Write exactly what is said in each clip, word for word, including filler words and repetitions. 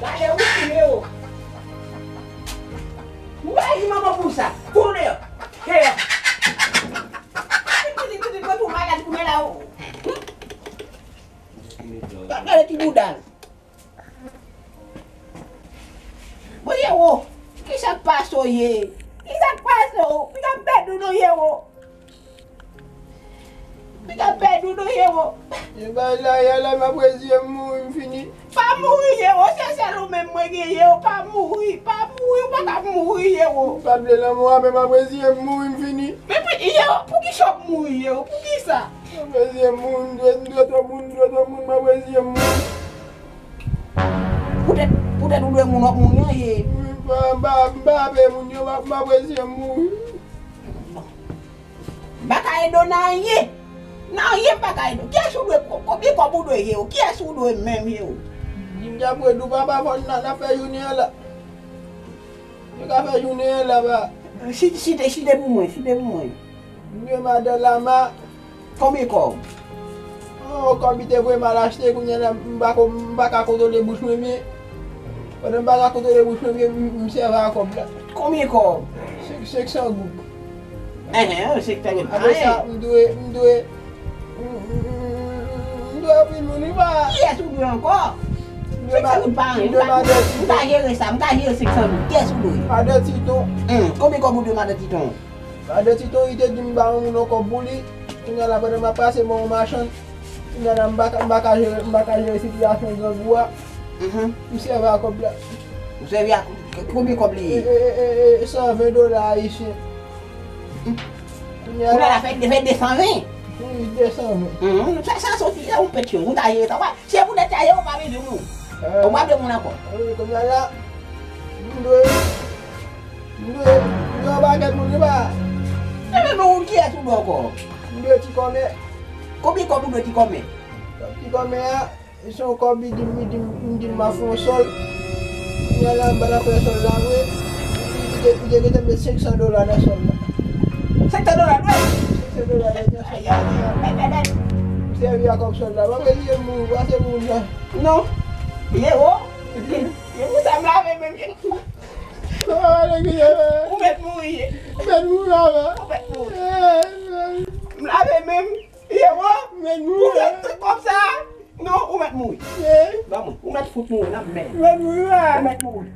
Gade ou, Romeo. Ou pa di manman pou sa. Tounen deyò. Pitit, pitit, pitit, mwen tou malad kounye la, o. Gade ti bouda l. Bon, Yero, kisa k pase w ye? Kisa k pase w? Piga m pèdi w non, Yero. Piga m pèdi w non, Yero. E bay la, ya la, m ap reziye m mouri, m fini. Pa mouri, Yero, se sèl ou menm mwen gen, Yero, pa mouri, pa mouri, ou pa ka mouri, Yero. M pa t vle lanmò a, men m ap reziye m mouri, m fini. Men pou, Yero, poukisa w ap mouri, Yero? Poukisa? M ap reziye m mouri, m dwe, m dwe twòp moun, m dwe twòp moun, m ap reziye m mouri. Poutèt, poutèt ou dwe moun, w ap mouri, an ye. M pa, m pa, m pa peye moun yo, m ap, m ap reziye m mouri. Bon. M pa ka ede w nan anyen. Nan anyen m pa ka ede w. Kiyès ou dwe, ko-, konbyen kòb ou dwe, Yero? Kiyès ou dwe menm, Yero? Di m dapre nou papa fò n, n ap fè jounen an la. Nou ka fè jounen an la, ba. Site, site, site pou mwen, site pou mwen. M dwe madan Lama. Konbyen kòb? Oh, kòb li te voye m al achte, kounye a la, m pa ko-, m pa ka kontwole bouch mwen byen. Pandan m pa ka kontwole bouch mwen byen, m, m sèvi a kòb la. Konbyen kòb? Senk, senk san goud. Enhen, senk san goud. Apre sa, m dwe, m dwe, m, m, m, m dwe anpil moun, wi, pa. Kiyès ou dwe ankò? M dwe senk san goud pa anyen. M dwe madan Titon. M ka jere sa, m ka jere senk san goud. Kiyès ou dwe? Madan Titon. Hmm, konbyen kòb ou dwe madan Titon? Madan Titon, li te di m ba yon moun yon kòb pou li. Kounye a la, pandan m ap pase, m wè yon machann. Kounye a la, m pa ka, m pa ka jere, m pa ka jere sitiyasyon grangou a. Mhm. M sèvi a kòb la. Ou sèvi a, konbyen kòb li ye? E, e, e, e, e, san ven dola ayisyen. Hmm. Kounye a la fè, fè de san ven. Wi, de san ven. Mhm, fè sa soti, e yon pèt yo, ou ta ye, ta pa. Se pou nèt sa ye, ou pa bezwen moun. Ou pa bezwen moun ankò. Wi, kounye a la, m dwe, m dwe, m dwe yon pakèt moun, li pa. E men, men, ou kiyès ou dwe ankò? M dwe ti kòmè. Konbyen kòb ou dwe ti kòmè? Ti kòmè a, se yon kòb li di m, li di m, li di m m ap fè yon sòl. Kounye a la, m pa t ap fè sòl la vre. Li te, li te gentan met senk san dola nan sòl la. Senk san dola vre? Senk san dola vre nan sòl la. M sèvi ak kòb sòl la. Pa bliye m, pase pou moun nan. Non. Ye wo. Ye pou sa m lave menm. Ou mèt mouri. Ou mèt mouri, papa. Ou mèt mouri. M lave menm. Ye wo. M mèt mouri. Pou fè tout kòb sa. Non, ou mèt mouri. Ban mwen, ou mèt fout mouri nan men. M mèt mouri, papa. Ou mèt mouri.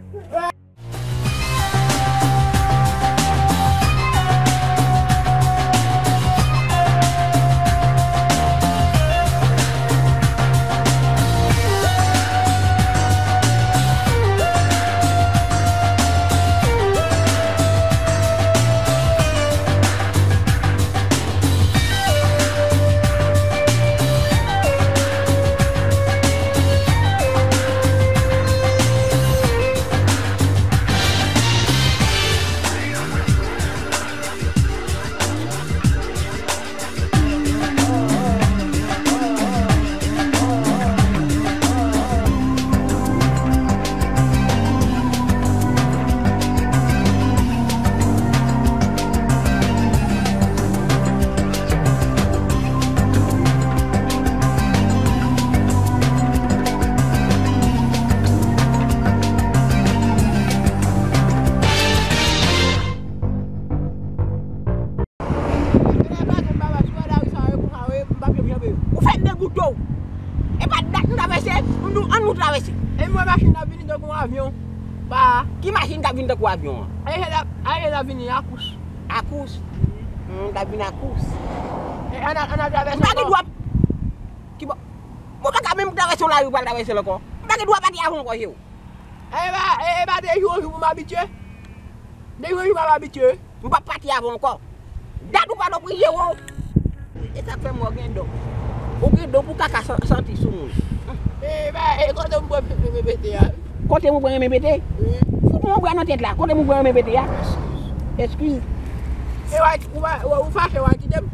Ou fè de gout dlo. E pa dat nou travèse, nou, ann nou travèse. E m wè machin ap vini tankou yon avyon. Pa. Ki machin k ap vin tankou avyon an? Aryèl ap, aryèl ap vini akous. Akous? Hmm, l ap vin akous. E ann al, ann al travèse ankò. M pa gen dwa. Ki bò? Mwen pa ka menm travèse yon lari pou al travèse l ankò. M pa gen dwa pati avan ankò, Jero. E pa, e, e pa de jou an jou pou m abitye. De jou an jou m ap abitye. M p ap pati avan ankò. Dat ou pa nan priye, wo. E sa k fè m wè w gen don. Ou gen don pou kaka san-, santi sou moun. E, ba, e kote m pran renmen pete a? Kote m pran renmen pete? Wi. Fout mwen yon bra nan tèt la. Kote m pran renmen pete a? Eskiz. Eskiz. E w a, ou pa, ou, ou fache, w a kite m?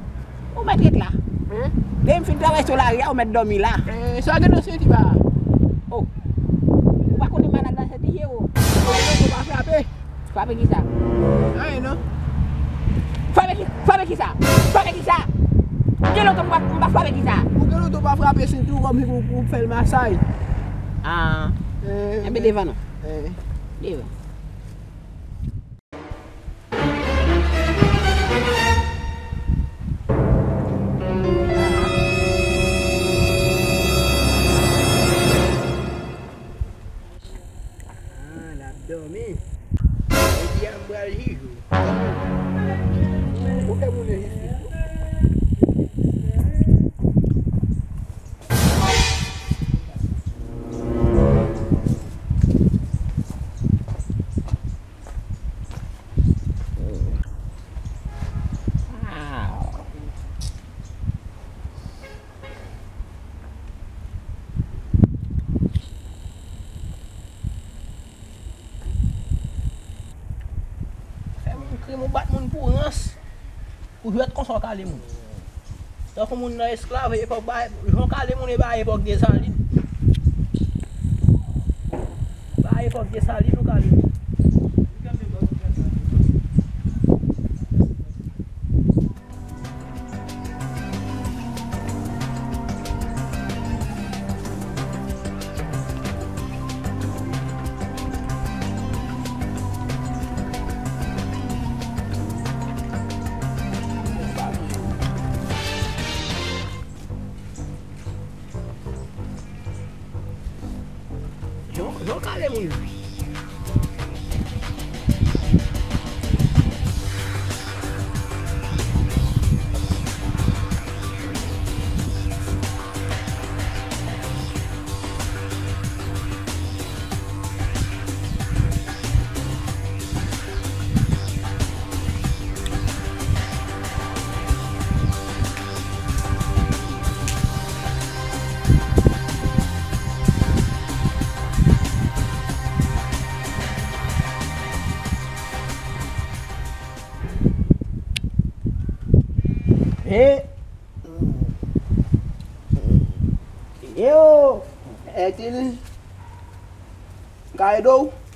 Ou mèt ret la. Hein? Depi m fin travèse w lari a, ou mèt dòmi la. Eh, sa w gen nan senti pa? Oh. Ou pa konnen malad la senti, Jero? Ou gen lontan w pa frape? Frape kisa? Anyen non. Frape ki, frape kisa? Frape kisa? Ou gen lontan m pa, m pa frape kisa? Ou gen lontan w pa frape senti w kòmsi pou, pou fè l masaj. Ah. Eh, enben devan non. Eh. Devan. Ah, l ap dòmi. Jodi a m pral jij ou. Ou fè moun enjistis tou. Fè moun krim, ou bat moun pou rans. Ou jwèt konsa w kale moun. Tankou moun nan esklav, epòk ba, jan w kale moun e ba epòk Desalin. Ba epòk Desalin ou kale moun. Jan, jan w kale moun. Hein? Yo, Hercule. M ka ede w?